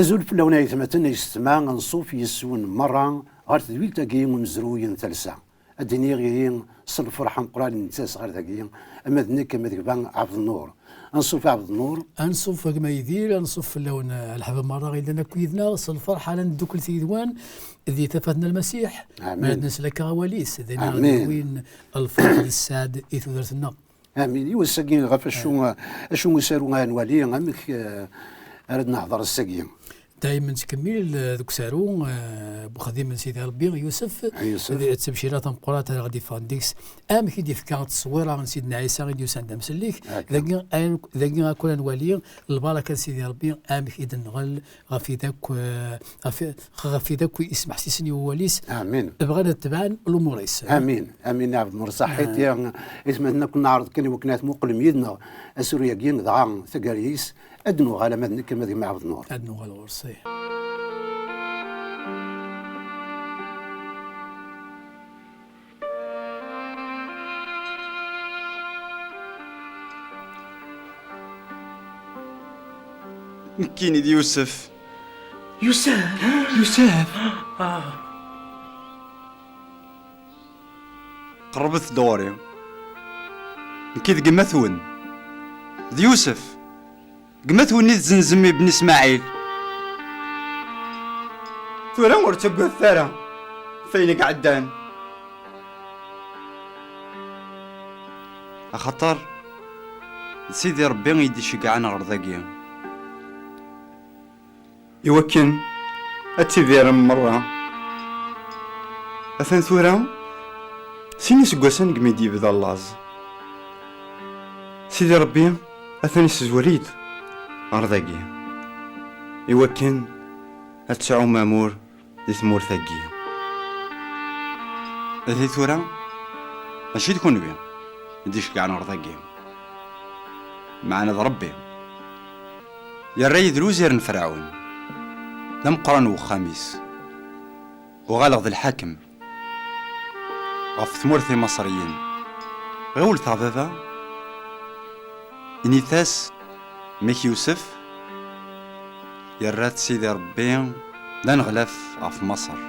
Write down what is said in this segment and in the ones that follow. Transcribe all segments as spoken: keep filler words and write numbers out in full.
Azul fell-awen ay atmaten ay yessetma, anṣuf yes-wen merra ɣer tedwilt-agi umezruy n talsa. Ad d-iniɣ ihi s lferḥ ameqqran nettas ɣer dagi, ama d nekk ama d gma Ɛebdennur. Anṣuf a Ɛebdennur. Anṣuf a gma Yidir, anṣuf fell-awen, eh, a leḥbab merra yellan akk yid-neɣ, s lferḥ ara neddukel yid-wen di tafat n Lmasiḥ. Amin. Ad neslak awal-is, dinna ad Amin. Yawin lferḥ d sseɛd i tudert-nneɣ. Amin. I wass-agi ɣef acu, acu usaru ara nwali, amek, eh, ara d-nehder ass-agi? Daymen nettkemmil, eh, deg usaru, eh, n uxeddim n Sidi Ṛebbi, Yusef, Yusef. D ttebcira tameqqrant ara ɣ-d-yeffɣen deg-s. Amek i d-yefka tteswira n Sidna Ɛisa i d-yusan d amsellek? Akka. Dagi, ay-, dagi akk ara nwali lbaraka n Sidi Ṛebbi, amek i d-nɣel ɣef wid akk, eh, ɣef, ɣef wid akk i yesmeḥsisen i wawal-is, Amin. Bɣan ad tebɛen lumuṛ-is. Amin, amin, a Ɛebdennur, ṣaḥit. Ah. I tmaten akk neɛreḍ kan i wakken ad tmuqlem yid-neɣ asaru-agi, dɣa taggara-is ad d-nuɣal ama d nekk ama d gma Ɛebdennur. Ad nuɣal ɣur-s, ih. Nekkini d Yusef. Yusef! Yusef! Ah. Qerrbet-d ɣur-i. Nekki d gma-twen. D Yusef. Gma-twen i tzenzem Ibn Ismaɛil. Tura ur ttaggadet ara ɣef wayen i iɛeddan. Axaṭer d Sidi Ṛebbi i yi-d-iceggɛen ɣer dagi. Iwakken ad tidirem merra. Atan tura sin iseggasen deg mi d-yebda llaẓ. Sidi Ṛebbi atan isezwer-iyi-d ɣer dagi, iwakken ad tesɛum amur di tmurt-agi. Ihi tura, mačči d kunwi i d-iceggɛen ɣer dagi, meɛna d Ṛebbi. Yerra-yi d lwezir n Ferɛun, d ameqqran n wexxam-is. Uɣaleɣ d lḥakem ɣef tmurt Imaṣriyen. Ɣiwlet a baba, init-as, mmi-k Yusef, yerra-t Sidi Ṛebbi d aneɣlaf ɣef Maṣer.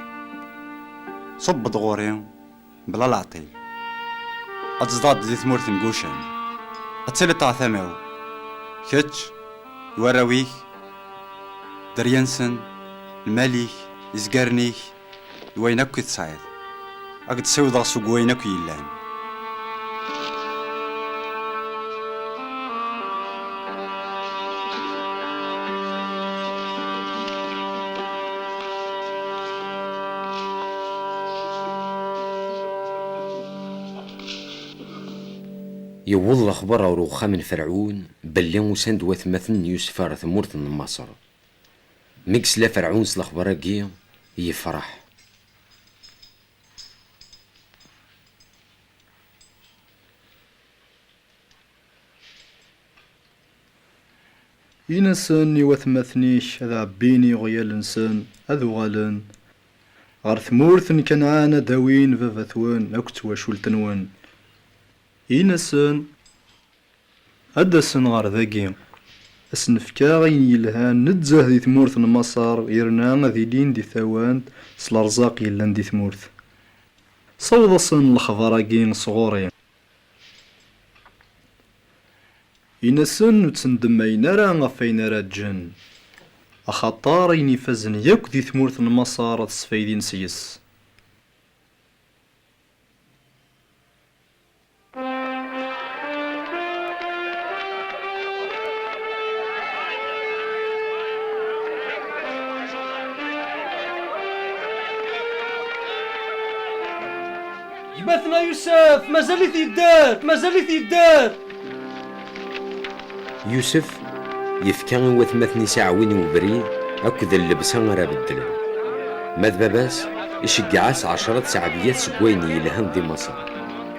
Ṣubb-d ɣur-i bla leɛṭil. Ad tzedɣeḍ di tmurt n Gucan. Ad tiliḍ ɣer tama-w. Kečč, d warraw-ik, dderya-nsen, lmal-ik, izgaren-ik, d wayen akk i tesɛiḍ. Ad k-d-ssiwḍeɣ seg wayen akk yellan. Yewweḍ lexbar ɣer uxxam n Ferɛun belli usan-d watmaten n Yusef ɣer tmurt n Maṣer. Mi yesla Ferɛun s lexbar-agi, yefreḥ. Ini-asen i watmaten-ik ad ɛebbin iɣyal-nsen, ad uɣalen ɣer tmurt n Kanɛan, ad d-awin baba-twen akked twacult-nwen. Ini-asen ad d-asen ɣer dagi, ad sen-fkeɣ ayen yelhan nezzeh di tmurt n Maṣer, yerna ad ilin di tawant s lerẓaq yellan di tmurt. Saweḍ-asen lexbar-agi sɣur-i. Ini-asen ur ttendemmayen ara ɣef wayen ara ǧǧen, axaṭer ayen ifazen yakk di tmurt n Maṣer ad sfaydin seg-s. Gma-tneɣ Yusef, mazal-it yedder, mazal-it yedder! Yusef yefka i watmaten-is aɛwin i ubrid akked llebsa ara beddlen. Ma d baba-s, iceggeɛ-as ɛecra tteɛbiyat seg wayen yelhan di Maṣer,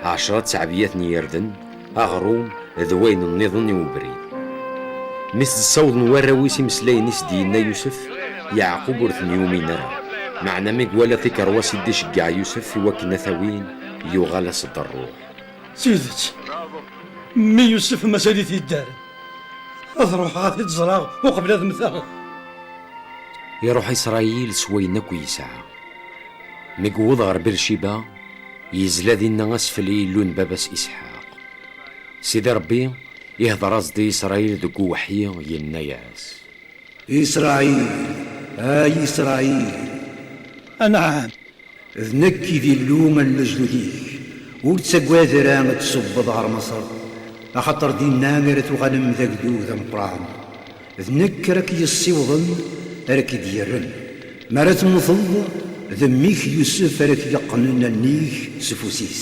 ɛecra tteɛbiyat n yirden, aɣrum, d wayen nniḍen i ubrid. Mi s-d-ssawḍen warraw-is imeslayen i s-d-yenna Yusef, Yeɛqub ur ten-yumin ara, meɛna mi iwala tikerwas i d-iceggeɛ Yusef i wakken ad t-awin, yuɣal-as-d rruḥ. Tidet, mmi Yusef mazal-it yedder. Ad ruḥeɣ ad t-id-ẓreɣ uqbel ad mmteɣ. Iruḥ Isṛayil s wayen akk yesɛa. Mi yewweḍ ɣer Birciba, yezla dinna asfel i Illu n baba-s Isḥaq. Sidi Ṛebbi ihdeṛ-as-d i Isṛayil deg uweḥyi, yenna-yas: Isṛayil, ay Isṛayil! Anɛam! D nekk i d Illu n lejdud-ik. Ur ttaggad ara ad tṣubbeḍ ɣer Maṣer, axaṭer dinna ara tuɣalem d agdud ameqqran. D nekk ara k-yessiwḍen, ara k-id-yerren. Mi ara temmuteḍ, d mmi-k Yusef ara k-yeqqnen allen-ik s ufus-is.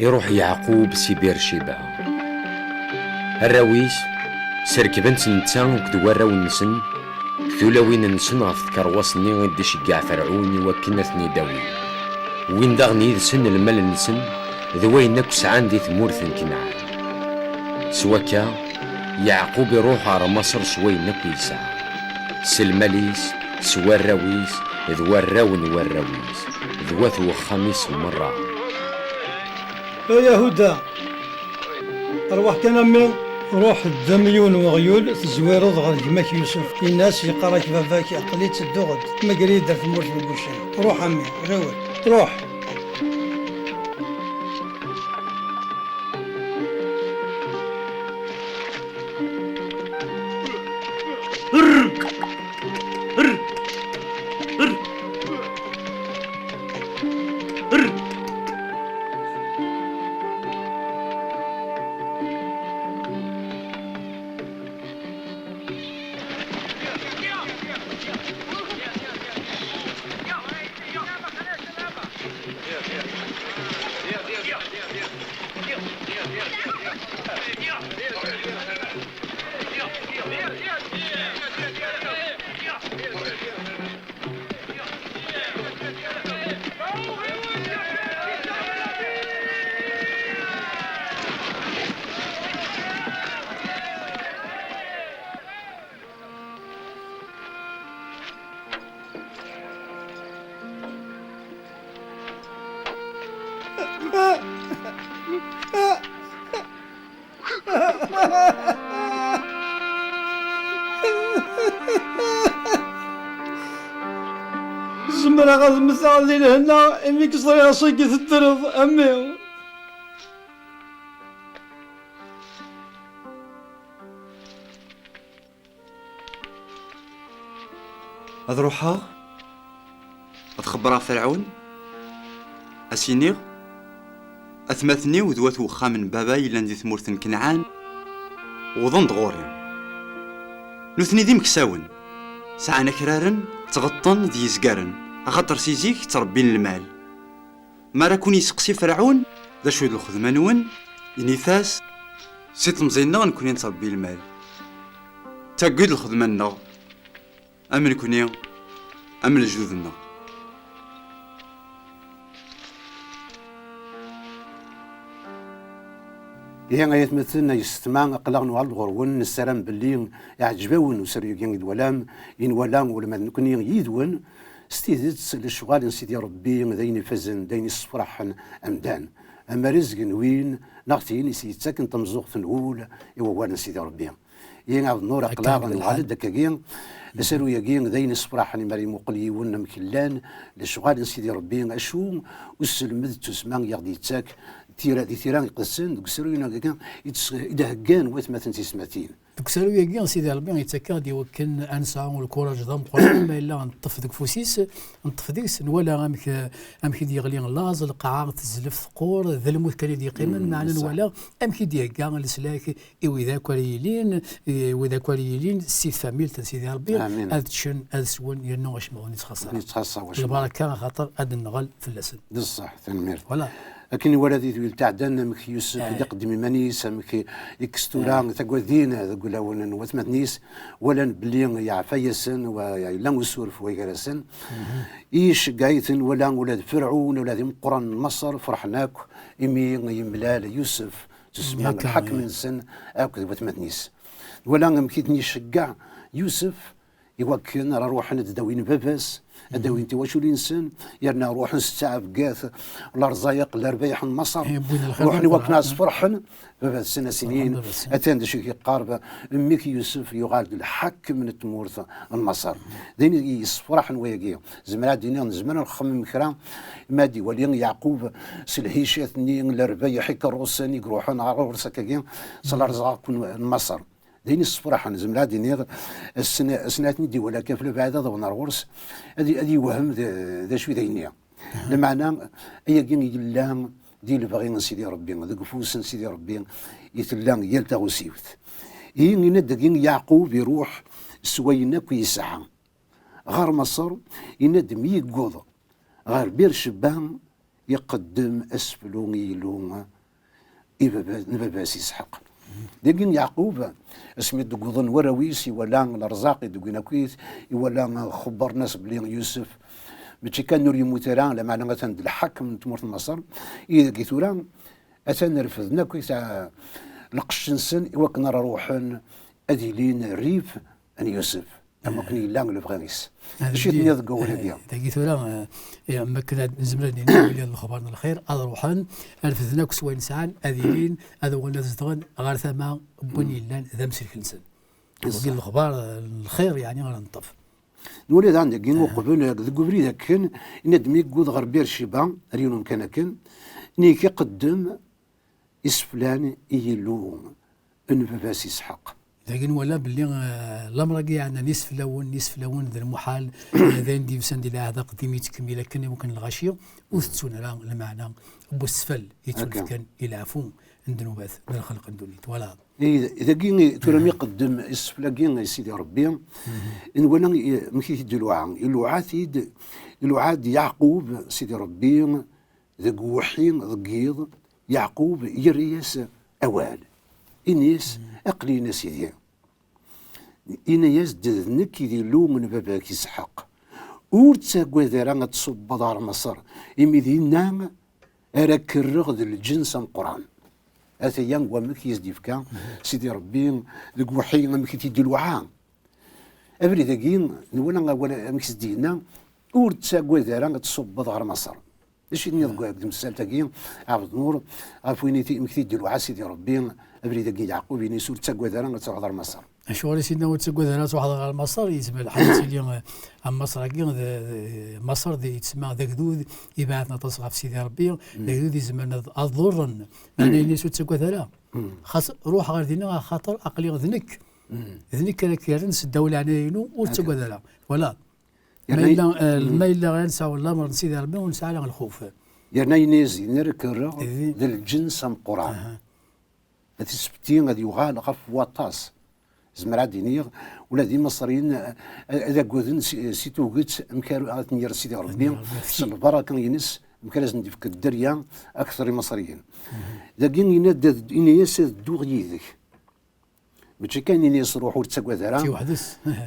Iruḥ Yeɛqub si Birciba. Arraw-is serkben-tt netta akked warraw-nsen, tulawin-nsen ɣef tkerwas-nni i d-iceggeɛ Ferɛun i wakken ad ten-id-awi. Wwin daɣen yid-sen lmal-nsen d wayen akk sɛan di tmurt n Kenɛan. S wakka, Yeɛqub iruḥ ɣer Maṣer s wayen akk yesɛa, s lmal-is, s warraw-is, d warraw n warraw-is, d wat wexxam-is merra. A Yahuda, rwaḥ kan a mmi, ruḥ ddem yiwen weɣyul, tezwireḍ ɣer gma-k Yusef, ini-as yeqqar-ak baba-k aql-i ttedduɣ-d, mager-iyi-d ar tmurt n Gucin. Ruḥ a mmi, ɣiwel, ruḥ! Zemreɣ ad mmteɣ di lehna imi k-ẓriɣ ass-agi teddreḍ, a mmi. Ad ruḥeɣ, ad xebbreɣ Ferɛun, ad s-iniɣ, atmaten-iw d wat wexxam n baba yellan di tmurt n Kenɛan, wwḍen-d ɣur-i. Nutni d imeksawen, sɛan akraren ttɣeṭṭen d yizgaren, axaṭer si zik ttṛebbin lmal. Mi ara ken-yesteqsi Ferɛun, d acu d lxedma-nwen? Init-as, si temẓi-nneɣ nekni nettṛebbi lmal. Ttaggi-d lxedma-nneɣ, am nekni, am lejdud-nneɣ. Ihi ay atmaten, ay yessetma, aql-aɣ nuɣal-d ɣur-wen, nessaram belli iɛǧeb-awen usaru-agi i d-twalam, i nwala ula ma d nekni yid-wen, s tidet, lecɣal n Sidi Ṛebbi d ayen ifazen, d ayen yessefraḥen amdan. Am rrezg n win neɣ tin i s-yettaken tameẓẓuɣt n wul i wawal n Sidi Ṛebbi. Ihi Ɛebd Nnur, aql-aɣ nuɣal-d akkagi. Asaru-agi d ayen yessefraḥen imi ara imuqel yiwen amek llan lecɣal n Sidi Ṛebbi, acu uselmed d tussma i aɣ-d-yettak tira, di tira iqedsen, deg usaru-agi i d-heggan watmaten tisetmatin. Deg usaru-agi, Sidi Ṛebbi yettak-aɣ-d i wakken ad nesɛu lkuṛaj d ameqqran, ma yella neṭṭef deg ufus-is, neṭṭef deg-s, nwala amek, amek i d-yeɣli laẓ, lqaɛa tezlef teqqur, d lmut kan i d-yeqqimen, meɛna nwala amek i d-ihegga leslak i wid akk ara yilin, i wid akk ara yilin si tfamilt n Sidi Ṛebbi, ad ččen, ad swen, yernu acemma ur nettxaṣṣa. Ur nettxaṣṣa wacemma. Lbaraka, axaṭer ad d-nɣel fell-asen. D ṣṣeḥ, tanemmirt. Voilà. Akken i wala di twilt iɛeddan, amek Yusef i d-iqeddem iman-is, amek i, i yekkes tura tagadin deg ulawen n watmaten-is, walan belli yeɛfa-yasen, wa, yella usuref way gar-asen. I iceggeɛ-iten, wala ula d Ferɛun, ula d imeqqranen n Maṣer, ferḥen akk imi yemlal Yusef, tussma n lḥakem-nsen akked watmaten-is. Wala amek i ten-iceggeɛ Yusef, iwakken ara ruḥen ad d-awin baba-s, ad d-awin tiwaculin-nsen, yerna ruḥen s ttaɛebgat, lerẓayeq, lerbayeḥ n Maṣer, eh, wwin lxir ruḥen iwakken ad sferḥen baba-tsen, ad s-inin: "Atan d acu i k-iqqareb, mmi-k Yusef yuɣal d lḥakem n tmurt n Maṣer." D ayen yessefraḥen wayagi. Zemreɣ ad d-iniɣ nezmer ad nxemmem kra, ma ad iwali Yeɛqub s lhicat-nni, lerbayeḥ, ikerrusen i iruḥen ɣer ɣur-s akkagi, s lerẓaq n, n Maṣer. D ayen yessefraḥen, zemreɣ ad d-iniɣ, ass-n, ass-n ad ten-id-iwala akka f lebɛid ad awen ar ɣur-s, ad, ad yewhem d, d acu i d ayenni. Lameɛna, ayagi yella di lebɣi n Sidi Ṛebbi, deg ufus n Sidi Ṛebbi i tella yal taɣusiwt. Ihi, yenna-d dagi Yeɛqub iruḥ s wayen akk yesɛa ɣer Maṣer, yenna-d mi yewweḍ ɣer Birceba, iqeddem aseflu i Yillu i baba, n baba-s Isḥaq. Dagi Yeɛqub, asmi d-wwḍen warraw-is, iwala lerẓaq i d-wwin akkit, iwala xebbren-as belli Yusef mačči kan ur yemmut ara, lameɛna atan d lḥakem n tmurt n Maṣer. I dagi tura, atan refden akkit, ah, lqecc-nsen i wakken ara ruḥen ad ilin rrif n Yusef, am wakken yella lebɣi-is. Ah, acu i d-tenniḍ deg wawal-agi? Eh, dagi tura, eh, eh, am wakken ad nezmer ad nini, wali lexbar n lxir, ad ruḥen, ad refden akk s wayen sɛan, ad ilin, ad uɣalen ad zedɣen ɣer tama n win yellan d amsellek-nsen. Wali lexbar, eh, n lxir, yeɛni, ara neṭṭef. Nwala daɣen dagi uqbel, eh, deg ubrid akken, yenna-d mi yewweḍ ɣer Birciba, ar yiwen umkan akken, nnig iqeddem iseflan i Yillu n baba-s Isḥaq. Dagi nwala belli, eh, lamer-agi yeɛnan iseflawen, iseflawen d lmuḥal, eh, d ayen d-yusan di lɛahd aqdim yettkemmil akken i wakken lɣaci ur tettun ara lmeɛna n wesfel yettwafkan i leɛfu n ddnubat n lxelq n ddunit. Twalaḍ? I, dagi i tura mi iqeddem iseflagi i Sidi Ṛebbi, nwala i, amek i t-id-iluɛa. Iluɛa-t-id, iluɛa-d Yeɛqub Sidi Ṛebbi deg uweḥḥi, deg yiḍ, Yeɛqub yerra-yas awal. Ini-as: "Aql-in a Sidi." Ini-as-d: "D nekk i d Illu n baba-k Isḥaq. Ur ttagad ara ad tṣubbeḍ ɣer Maṣer, imi dinna ara k-rreɣ d lǧens ameqqran." Ataya wamek i as-d-yefka Sidi Ṛebbi deg uweḥḥi, amek i t-id-iluɛa. Abrid-agi, nwala awal amek i s-d-yenna: "Ur ttagad ara ad tṣubbeḍ ɣer Maṣer." D acu i d-nniḍ deg, deg temsalt-agi, Ɛebdnur, ɣef wayen i t-, amek i t-id-iluɛa Sidi Ṛebbi, abrid-agi Yeɛqub, ini-as: "Ur ttagad ara ad truḥeḍ ɣer Maṣer." Acuɣer i s-yenna ur ttagad ara ad truḥeḍ ɣer Maṣer? Yezmer lḥal ad tili, eh, am Maṣer-agi, eh, d, d, Maṣer d, yettsemma d agdud ibaɛden aṭas ɣef Sidi Ṛebbi, d agdud izemren ad, ad ḍurren. Meɛna ini-as ur ttagad ara. Xas ruḥ ɣer dinna, axaṭer aql-i d nekk. D nekk ara k-yerren seddaw leɛnaya-inu, ur ttagad ara. Twalaḍ? Ma yella, eh, ma yella ɣer nesɛa lamer n Sidi Ṛebbi, ur nesɛi ara lxuf. Yerna yenna-yas-d: "Ini ara k-rreɣ d lǧens ameqqran." Ad tisbti ad yuɣal ɣef waṭas. Zemreɣ ad d-iniɣ, ula d Imaṣriyen, eh, ad agaden si, si tuget, amek ara, ad ten-yerr Sidi Ṛebbi, s lbaraka-ines, amek ara sen-d-ifk dderya akter Imaṣriyen. Dagi yenna-d, ad, ini-as: "Ad dduɣ yid-k." Mačči kan ini-as: "Ruḥ, ur ttagad ara."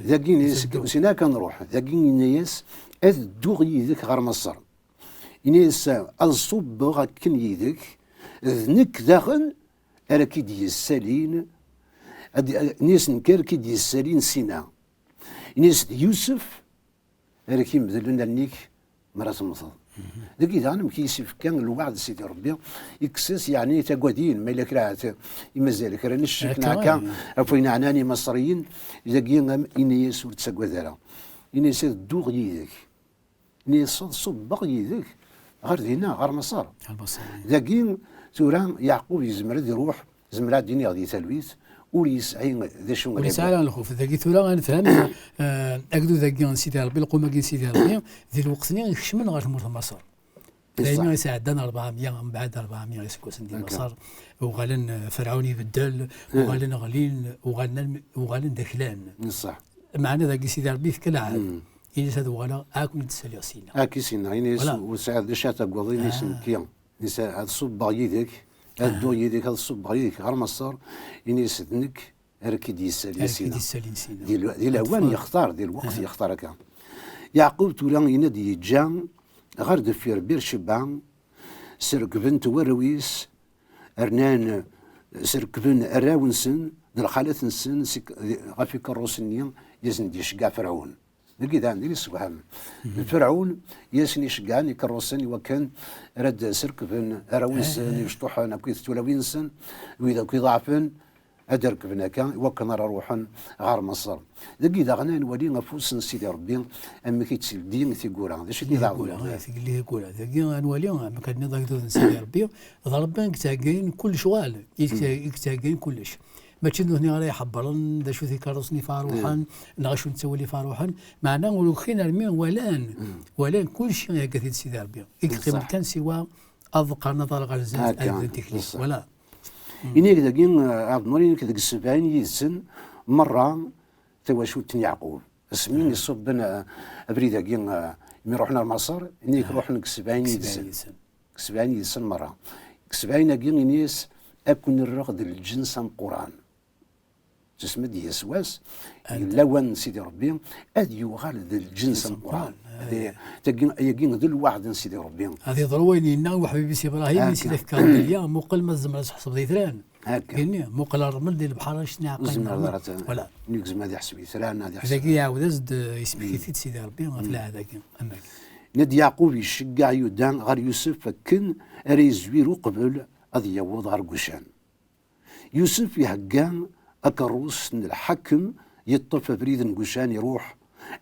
Dagi ini-as: "Sin ara kan ruḥ." Dagi yenna-yas: "Ad dduɣ yid-k ɣer Maṣer." Ini-as: "Ad ṣubbeɣ akken yid-k, d nekk daɣen ara k-id-yessalin." Ad, ini-as: "Nekk ara k-id-yessalin sina." Ini-as: "D Yusef ara k-imedlen allen-ik mi ara temmteḍ." Dagi daɣen amek i s-ifka lweɛd Sidi Ṛebbi, ikkes-as, yeɛni, tagadin, ma yella kra i mazal kra n ccek neɣ akka, ɣef wayen ɛnan Imaṣriyen, dagi am, ini-as: "Ur ttagad ara." Ini-as: "Ad dduɣ yid-k." Ini-as: "Ad ṣubbeɣ yid-k ɣer dinna, ɣer Maṣer." Dagi tura Yeɛqub yezmer ad iruḥ, zemreɣ ad d-iniɣ di talwit, ur yesɛi d acu. Ur yesɛi ara lxuf. Dagi tura ad nefhem, eh, agdud-agi n Sidi Ṛebbi, lqum-agi n Sidi Ṛebbi, di lweqt-nni ikecmen ɣer tmurt n Maṣer. Daymi i sɛeddan ṛebɛemya, mbeɛd ṛebɛemya iseggasen di Maṣer, uɣalen, eh, Ferɛun ibeddel, uɣalen ɣlin, uɣalen almi, uɣalen d aklan. Meɛna dagi Sidi Ṛebbi ifka lɛahd, ini-as: "Ad uɣaleɣ, ad ken-id-ssaliɣ sina." Ad k-id-ssaliɣ, ini-as: "Ur sɛiɣ d acu ara tagadeḍ", ini-as, "Nekki." Ini-as: "Ad ṣubbeɣ yid-k, ad dduɣ yid-k, ad ṣubbeɣ yid-k ɣer Maṣer." Ini-as: "D nekk ara k-id-yessalin sina." Di l-, di lawan yextar, di lweqt yextar akka. Yeɛqub tura yenna-d yeǧǧa ɣer deffir Birceba, srekben-t warraw-is, rnan srekben arraw-nsen, d lxalat-nsen ɣef ikerrusen-nni i asen-d-iceggeɛ Ferɛun. Dagi daɣen d ayen yessewhamen. Ferɛun i asen-iceggɛen ikerrusen i wakken ara d-srekben arraw-nsen imecṭuḥen akked tulawin-nsen, wid akk iḍeɛfen, ad rekben akka i wakken ara ruḥen ɣer Maṣer. Dagi daɣen ad nwali afus n Sidi Ṛebbi amek i d-teldi tiggura. D acu i d-iḍeɛfen? Tiggura, dagi ad nwali amek ad nniḍ agdud n Sidi Ṛebbi, d Ṛebbi i yettheggayen kullec, i yettheggayen kullec. Mačči d nutni ara iḥebbren d acu tikerrusin i faruḥen, neɣ acu n ttawil i faruḥen. Meɛna ur ukin armi walan, walan kullec ihegga-t-id Sidi Ṛebbi. I yeqqimen kan siwa ad qqaren aḍar ɣer zdat, ad bdun tikli. Voilà. Inig dagi, eh, Ɛebd Nuri, inig deg sebɛin yid-sen merra tawacult n Yeɛqub. Asmi i ṣubben, eh, abrid-agi, eh, mi ruḥen ar Maṣer, inig ruḥen deg sebɛin yid-sen. Deg sebɛin yid-sen merra. Deg sebɛin-agi, ini-as, ad ken-rreɣ d lǧens ameqqran. Tusma d-yas wass, lawan n Sidi Ṛebbi ad yuɣal d lǧens ameqqran. Tagi, ayagi d lweɛd n Sidi Ṛebbi. Ad yeḍru wayen yenna i uḥbib-is Ibṛahim, i s-yefka Ṛebbi, muqel ma tzemreḍ ad tḥesbeḍ itran. Akka. Ini, muqel ṛṛmel di lebḥer, acu n iɛeqqayen. Ur yezmir ara ad, voilà, ur yezmir ad iḥseb itran, ad iḥseb. Dagi iɛawed-as-d, yesmekti-t-id Sidi Ṛebbi ɣef lɛahd-agi, am wakken. Nna-d Yeɛqub iceggeɛ Yuda ɣer Yusef akken ara yezwir uqbel ad yaweḍ ɣer Gucan. Yusef ihegga akerrus n lḥakem, yeṭṭef abrid n Gucan, iruḥ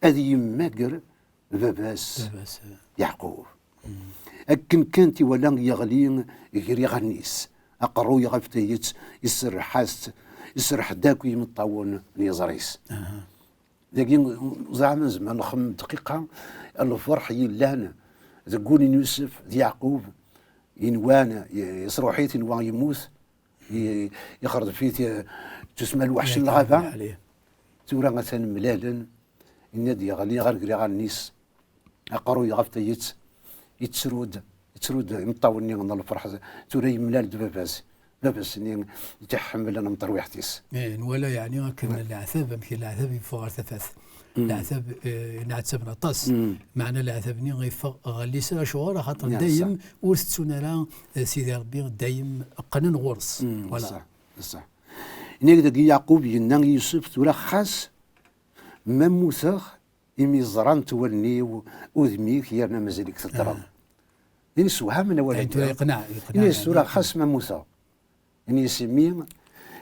ad yemmager baba-s, baba-s, eh, Yeɛqub. Akken kan t-iwala yeɣli gar iɣallen-is, aqerruy ɣef tayet, iserreḥ-as-tt, iserreḥ-d akk i yimeṭṭawen n yiẓri-s. Dagi, zeɛma nezmer nxemmem dqiqa, lferḥ yellan deg wul n Yusef d Yeɛqub, inwan yesruḥ-it, inwa yemmut, i-, ixerdef-it, eh, tusma lweḥc n lɣaba. Tura atan mlalen, inna-d yeɣli ɣer gar iɣallen-is, aqerruy ɣef tayet, yettru-d, yettru-d imeṭṭawen-nni n lferḥ, tura yemlal-d baba-s. Baba-s-nni i tt-iḥemmlen am terwiḥt-is. Eh, nwala yeɛni akken leɛtab, amek leɛtab yeffeɣ ɣer tafat. Leɛtab, eh, yenɛettaben aṭas. Meɛna leɛtab-nni yeffeɣ ɣer liser, acuɣer? Axaṭer dayem ur tettun ara, eh, Sidi Ṛebbi, dayem qqnen ɣur-s. Voilà. Ṣṣeḥ, ṣṣeḥ. Ini-ak dagi Yeɛqub yenna i Yusef, tura xas ma mmuteɣ, imi ẓrant wallen-iw udem-ik, yerna mazal-ik teddreḍ. Ini-as wehhamen awal-agi. Yeqneɛ, yeqneɛ. Ini-as tura xas ma mmuteɣ. Ini-as imi,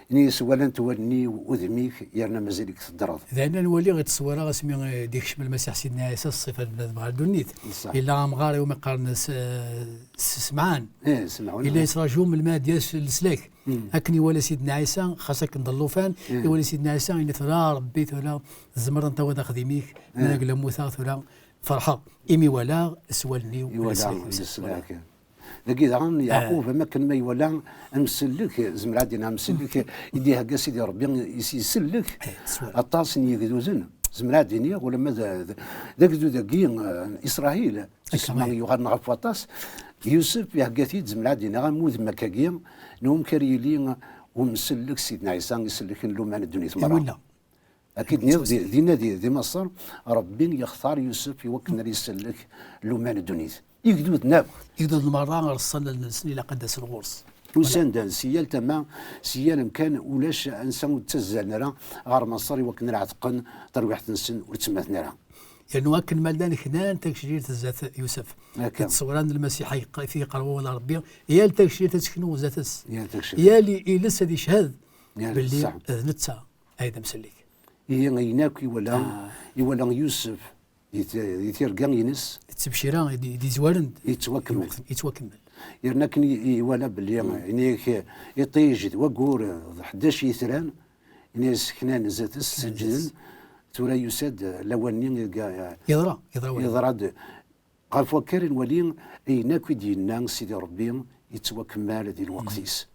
ini-as walant wallen-iw udem-ik, yerna mazal-ik teddreḍ. D ayen nwali i ttṣewwireɣ asmi, eh, d-ikcem Lmasiḥ Sidna Ɛisa s ṣṣifa n bnadem ɣer ddunit. Yella amɣar iwumi qqaren s, eh, s Semɛan. Yella yettraǧu melmi ad d-yas leslak. Akken iwala Sidna Ɛisa, xas akken d llufan, iwala Sidna Ɛisa, ini-t, a Ṛebbi, tura tzemreḍ ad tawiḍ axdim-ik, ma d agla mmuteɣ, tura ferḥeɣ, imi walaɣ s wallen-iw leslak. Dagi daɣen Yeɛqub, am akken ma iwala amsellek, zemreɣ ad d-iniɣ amsellek i d-ihegga Sidi Ṛebbi, is-, isellek aṭas n yegduden. Zemreɣ ad d-iniɣ, ulamma d, d, d agdud-agi, eh, n Isṛayil, isma yuɣalen ɣef waṭas. Yusef ihegga-t-id, zemreɣ ad d-iniɣ, am udem akkagi, n wamek ara yili umsellek Sidna Ɛisa, isellek n luman n ddunit merra. Akka i d-nniɣ, di, dinna di, di Maṣer, Ṛebbi yextar Yusef i wakken ara isellek luman n ddunit. Igduden akk. Igduden merra reṣṣan allen-nsen, ilaq ad d-asen ɣur-s. Usan-d si yal tama, si yal amkan, ulac ansa ur ttazzalen ara ɣer Maṣer i wakken ara ɛetqen tarwiḥt-nsen, ur ttemmaten ara. Yernu akken ma llan knan tageclilt zdat Yusef. Akka. Di ttṣewra n Lmasiḥ i yeq-, i yeqreb wawal n Ṛebbi, yal tageclilt ad teknu zdat-s. Yal tageclilt. Yal i-, iles ad yeched belli d netta ay d amsellek. Ihi ayen akk iwala, iwala Yusef di t-, di tirga-ines. D ttebcira i d-, i d-izwaren. Yettwakemmel. Yettwakemmel. Yerna akken i, i iwala belli, ini-ak, iṭij d waggur d ḥdac yitran, ini-as knan zdat-s, seǧǧden. Tura yusa-d lawan-nni i deg, yeḍra, yeḍra waya. Yeḍra-d. Ɣef wakka ara nwali ayen akk i d-yenna Sidi Ṛebbi yettwakemmel di lweqt-is.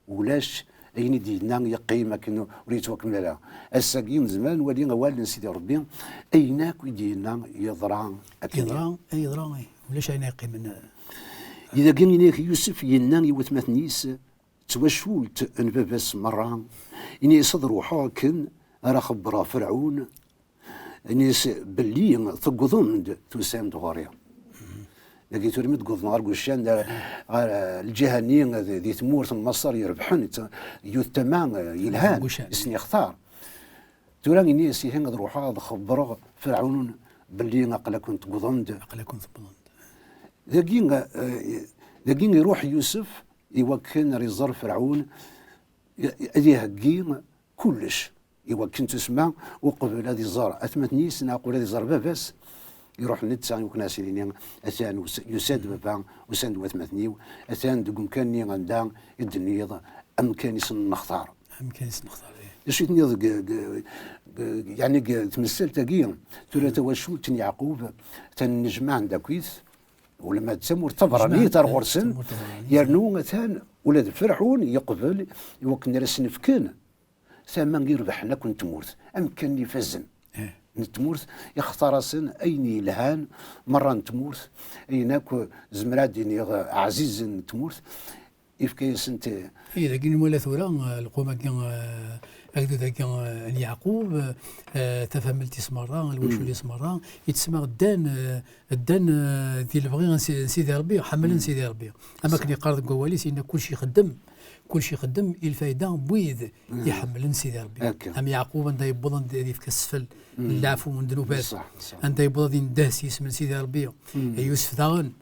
Ulac ayen i d-yenna yeqqim akken ur yettwakemmel ara. Ass-agi nezmer ad nwali awal n Sidi Ṛebbi, ayen akk i d-yenna yeḍra akken. Yeḍra, yeḍra, ulac ayen ay yeqqimen. Di dagi ini-ak Yusef yenna i watmaten-is, d twacult n baba-s merra, ini-as ad ruḥeɣ akken ara xebbreɣ Ferɛun, ini-as belli tewwḍem-d, tusam-d ɣur-i. Dagi tura mi d-wwḍen ɣer Gucan, ɣer, ɣer, eh, lǧiha-nni, eh, di, di tmurt n Maṣer irebḥen, yut tama, eh, yelhan, i sen-yextar. Tura ini-as, ihi ad ruḥeɣ ad xebbreɣ Ferɛun belli aql-aken tewwḍem-d. Aql-aken tewwḍem-d. Dagi, eh, dagi iruḥ Yusef i wakken ara iẓer Ferɛun, ad iheggi kullec i wakken tusma uqbel ad iẓer atmaten-is neɣ uqbel ad iẓer baba-s, iruḥ netta i wakken ad as-yini atan us-, yusa-d baba, usan-d watmaten-iw, atan deg umkan-nni anda i d-tenniḍ amkan i sen-nextar. Amkan i sen-nextar, ih. D acu i tenniḍ deg, deg, deg, yeɛni deg tmessalt-agi, tura tawacult n Yeɛqub, atan nnejmaɛen-d akkit, ulamma d tamurt taberranit ar ɣur-sen, yernu atan ula d Ferɛun yeqbel i wakken ara sen-fken tama irebḥen akk n tmurt, amkan ifazen n tmurt, ixtar-asen ayen yelhan merra n tmurt, ayen akk zemreɣ ad d-iniɣ ɛzizen n tmurt, ifka-yasen-t. I dagi nwala tura, eh, lqum-agi, eh, agdud-agi, eh, n Yeɛqub, eh, tafamilt-is merra, lwacul-is merra, yettsemma ddan, eh, ddan, eh, di lebɣi n Si-, n Sidi Ṛebbi, ḥemmlen Sidi Ṛebbi. Am akken yeqqar deg wawal-is, yenna kullec ixeddem, kullec ixeddem i lfayda n wid iḥemmlen Sidi Ṛebbi. Am Yeɛqub anda yewweḍ ad yefk asfel n leɛfu n ddnubat, anda yewweḍ ad yendeh s yisem n Sidi Ṛebbi, Yusef daɣen.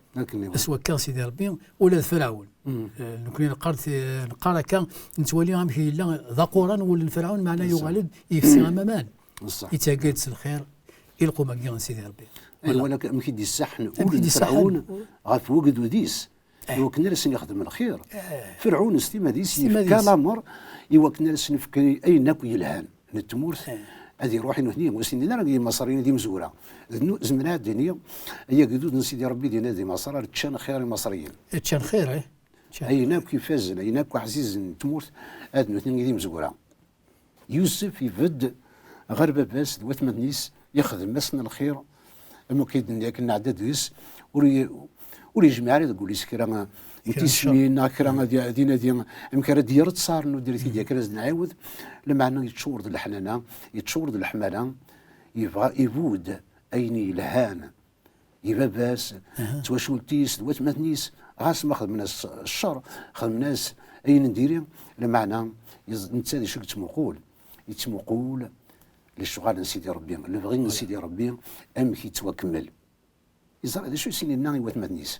S wakka Sidi Ṛebbi, ula d Ferɛun. Eh, nekni neqqar, neqqar akka, nettwali amek yella d aquran wul n Ferɛun, meɛna yuɣal-d yefsi am aman. Yettagad s lxir i lqum-agi n Sidi Ṛebbi. Ay, wala amek i d-issaḥen ul n Ferɛun ɣef wegdud-is, i wakken ara sen-ixdem lxir. Ferɛun s timmad-is yefka lamer i wakken ara sen-fken ayen akk yelhan n tmurt, ad iruḥ i nutni, ur s-inin ara i Imaṣriyen d imezwura. D nu-, zemreɣ ad d-iniɣ, ay agdud n Sidi Ṛebbi dinna di Maṣer, ar ččan xir Imaṣriyen. Ččan xir, eh? Ayen akk ifazen, ayen akk ɛzizen n tmurt, ad nutni i d imezwura. Yusef ibedd ɣer baba-s d watmaten-is, ixdem-asen lxir, am wakken i d-nenna akken nɛedda deg-s, ur i-, ur yejmiɛ ara deg wul-is kra n tismin, neɣ kra ad y-, ad inadi amek ara d-yerr ttṣar n udirit i d-yakan ad nɛiwed, lameɛna yeččur d leḥnana, yeččur d leḥmala, yebɣa, ibudd ayen yelhan i baba-s, d twacult-is, d watmaten-is, ɣas ma xedmen-as ccer, xedmen-as ayen n diri, lameɛna yeẓ-, netta d acu yettmuqul? Yettmuqul lecɣal n Sidi Ṛebbi, lebɣi n Sidi Ṛebbi, amek yettwakemmel. Yeẓra d acu i sen-yenna i watmaten-is.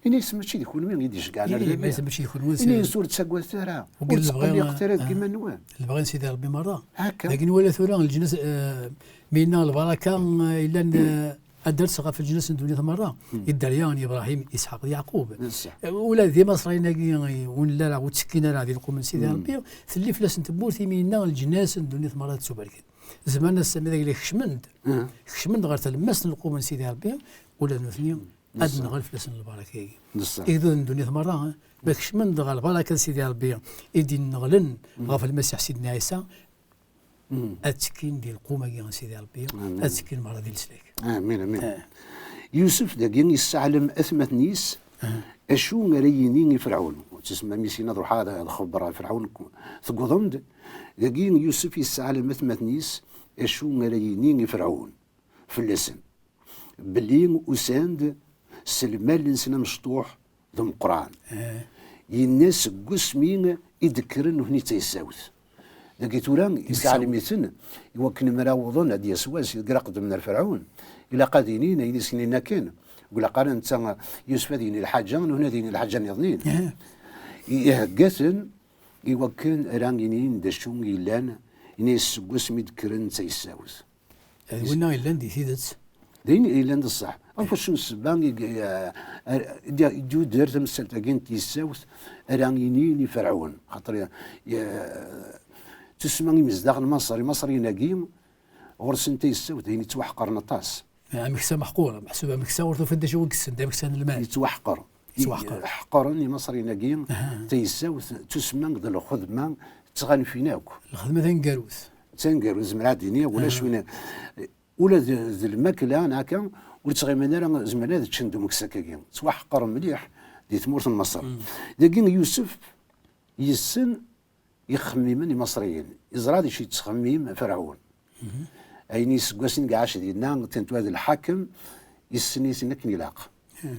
Ini-as mačči d kunwi i d-iceggɛen ar dagi. Ini-as ur ttagadet ara, ur ttqelliqet ara deg iman-nwen. Lebɣi n Sidi Ṛebbi merra. Akka. Dagi nwala tura leǧnas, eh, mi yenna lbaraka, eh, yellan, eh, ad d-ters ɣef leǧnas n ddunit merra. I dderya n Ibṛahim, Isḥaq d Yeɛqub. Ula d Imaṣriyen-agi, eh, ur nelli ara, ur ttekkin ara di lqum n Sidi Ṛebbi, telli fell-asen tewwurt imi yenna leǧnas n ddunit merra ad ttubarken. Zemren ass-a mi d agla kecmen-d, kecmen-d ɣer tlemmast n lqum n Sidi Ṛebbi, ula d nutni ad nɣel fell-asen lbaraka-agi. Igduden n ddunit merra, eh, ma kecmen-d ɣer lbaraka n Sidi Ṛebbi i d-inneɣlen ɣef Lmasiḥ Sidna Ɛisa, ad ttekkin di lqum-agi n Sidi Ṛebbi, ad ttekkin merra di leslak. Amin, amin. Yusef dagi yessaɛlem atmaten-is acu ara yini i Ferɛun. Ur ttesmam i sin ad ruḥeɣ ad, ad xebber ɣer Ferɛun, tewwḍem-d. Dagi Yusef yessaɛlem atmaten-is acu ara yini i Ferɛun fell-asen. Belli usan-d s lmal-nsen amecṭuḥ d umeqqran. Yenna seg wasmi i d-kkren nutni d taysawt. Dagi tura, yessaɛlem-iten i wakken mi ara awḍen ad d-yas wass deg ara qeddmen ar Ferɛun, ilaq ad inin ayen i sen-yenna kan. Ur ilaq ara netta Yusef ad yini lḥaǧa, nutni ad yini lḥaǧa nniḍnin. Ihegga-ten i wakken ara inin d acu yellan, ini-as seg wasmi d-kkren d taysawt. D winna yellan di tidet. D ayen yellan d ṣṣeḥ. Ɣef wacu n ssebba i d-yuder tamsalt-agi n tyessawt ara inin i Ferɛun? Xaṭer tusma imezdaɣ n Maṣer, Imaṣriyen-agi, ɣur-sen taysawt d ayen yettwaḥqren aṭas. Ameksa meḥqur, meḥsub ameksa ur tufiḍ d acu i yessen, d ameksa n lmal. Yettwaḥqer. Yettwaḥqer. Ḥeqren Imaṣriyen-agi taysawt, tusma d lxedma ttɣanfin akk. Lxedma taneggarut. Taneggarut, zemreɣ ad d-iniɣ, ulac win, ula d, d lmakla, neɣ akka, ur ttɣimin ara, zemren ad ččen d umeksa-agi. Ttwaḥqren mliḥ di tmurt n Maṣer. Dagi Yusef yessen ixemmimen Imaṣriyen. Yeẓra d acu yettxemmim Ferɛun. Ayen iseggasen i iɛac dinna, tantu ad lḥakem, yessen-iten akken ilaq.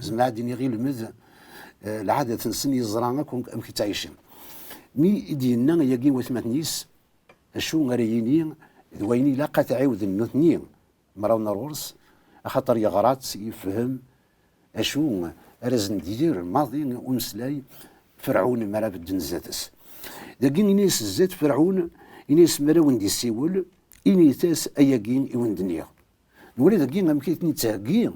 Zemreɣ ad d-iniɣ ilmed, eh, lɛadat-nsen, yeẓra akk amek ttɛicen. Mi i d-yenna ayagi watmaten-is, acu ara yini d wayen ilaq ad t-ɛiwden nutni, mrawen ar ɣur-s, axaṭer yeɣra-tt, yefhem acu ara sen-d-yerr maḍi umeslay Ferɛun mi ara bedden zdat-s. Dagi, ini-as zdat Ferɛun, ini-as mi ara wen-d-isiwel, init-as ayagi i wen-d-nniɣ. Nwala dagi amek i ten-ittheggi,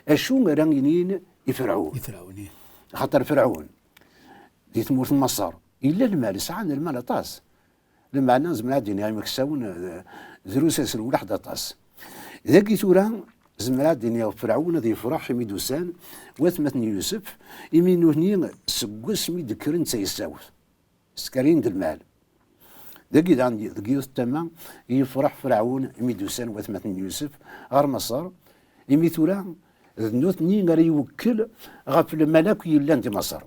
acu ara inin i Ferɛun. I Ferɛun, ih. Axaṭer Ferɛun, di tmurt n Maṣer, yella lmal, sɛan lmal aṭas. Lameɛna, zemreɣ ad d-iniɣ imeksawen, eh, drus-asen, ulaḥ d aṭas. Dagi tura, zemreɣ ad d-iniɣ Ferɛun ad yefreḥ imi d-usan watmaten n Yusef, imi nutni seg wasmi d-kkren d taysawt, skerin-d lmal. Dagi daɣen, deg yiwet tama, yefreḥ Ferɛun imi d-usan watmaten n Yusef ɣer Maṣer, imi tura d nutni ara iwekkel ɣef lmal akk yellan di Maṣer,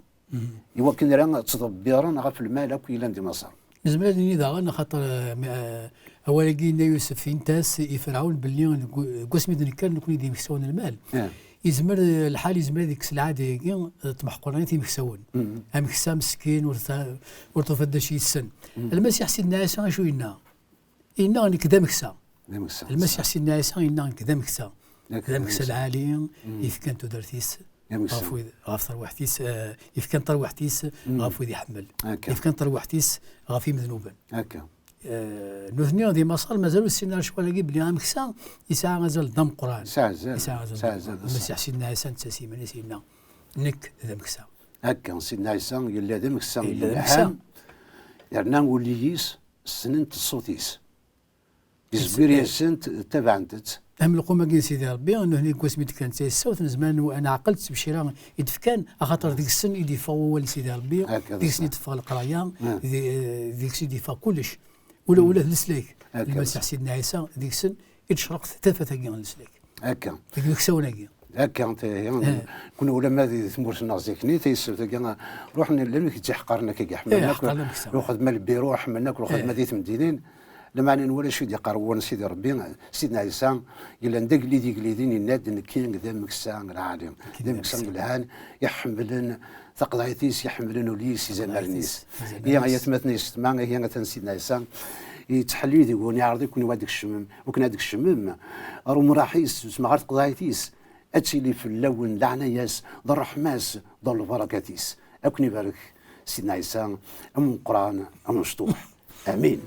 i wakken ara ttḍebbiren ɣef lmal akk yellan di Maṣer. Nezmer ad nini daɣen, axaṭer, eh, mi, eh, awal-agi yenna Yusef, init-as i Ferɛun belli deg, deg wasmi d-nekker nekni d imeksawen n lmal. Eh. Yezmer, eh, lḥal yezmer ad ikkes lɛada-agi, eh, tmeḥqur i imeksawen. Ameksa meskin, ur t-, ur tufiḍ d acu yessen. Lmasiḥ Sidna Ɛisa acu yenna? Yenna, "Nekk d ameksa." D ameksa. Lmasiḥ Sidna Ɛisa yenna, "Nekk d ameksa." D ameksa lɛali, yefkan tudert-is ɣef wid, ɣef terwiḥt-is, eh, yefkan tarwiḥt-is ɣef wid iḥemmel. Akka. Yefkan tarwiḥt-is ɣef imednuben. Akka. Eh, nutni di Maṣer mazal ur ssinen ara ccɣel-agi belli ameksa yesɛa azal d ameqqran. Yesɛa azal. Yesɛa azal d ameqqran. Lmasiḥ Sidna Ɛisa netta s yiman-is yenna, "Nekk d ameksa." Akka, Sidna Ɛisa yella d ameksa yelhan. Yerna ulli-is ssnen-t ṣṣut-is. Yezbir-asent, tabɛent-tt. Am lqum-agi n Sidi Ṛebbi, nutni deg wasmi d-kkan d taysawt, nezmer ad neɛqel d ttebcira i d-fkan, axaṭer deg-sen i d-yeffeɣ wawal n Sidi Ṛebbi, deg-sen i d-teffeɣ leqraya, di-, deg-sen i d-yeffeɣ kullec. Ula, ula d leslak. Lmasiḥ Sidna Ɛisa, deg-sen i d-tecreq tafat-agi n leslak. Akka. Deg yimeksawen-agi. Akka, tihi, kun ulamma di tmurt-nneɣ zik-nni, taysawt-agi, ruḥen llan wid i tt-iḥeqqaren akka, ḥemmlen akk lxedma n lbiru, ḥemmlen akk lxedma di temdinin. Lameɛna nwala acu i d-yeqqar wawal n Sidi Ṛebbi, Sidna Ɛisa, yellan d agellid igelliden, yenna-d, "Nekki d ameksa lɛali, d ameksa yelhan, iḥemmlen taqeḍɛit-is, iḥemmlen ul-is, izamaren-is." Ihi, ay atmaten yessetma, ihi atan Sidna Ɛisa yettḥellil deg-wen, iɛreḍ-iken ad d-tkecmem, uken ad d-tkecmem ɣer umraḥ-is, tusma ɣer tqeḍɛit-is, ad tili fell-awen leɛnaya-s, d ṛṛeḥma-s, d lbarakat-is. Ad ken-ibarek Sidna Ɛisa, am umeqqran, am umecṭuḥ. Amin.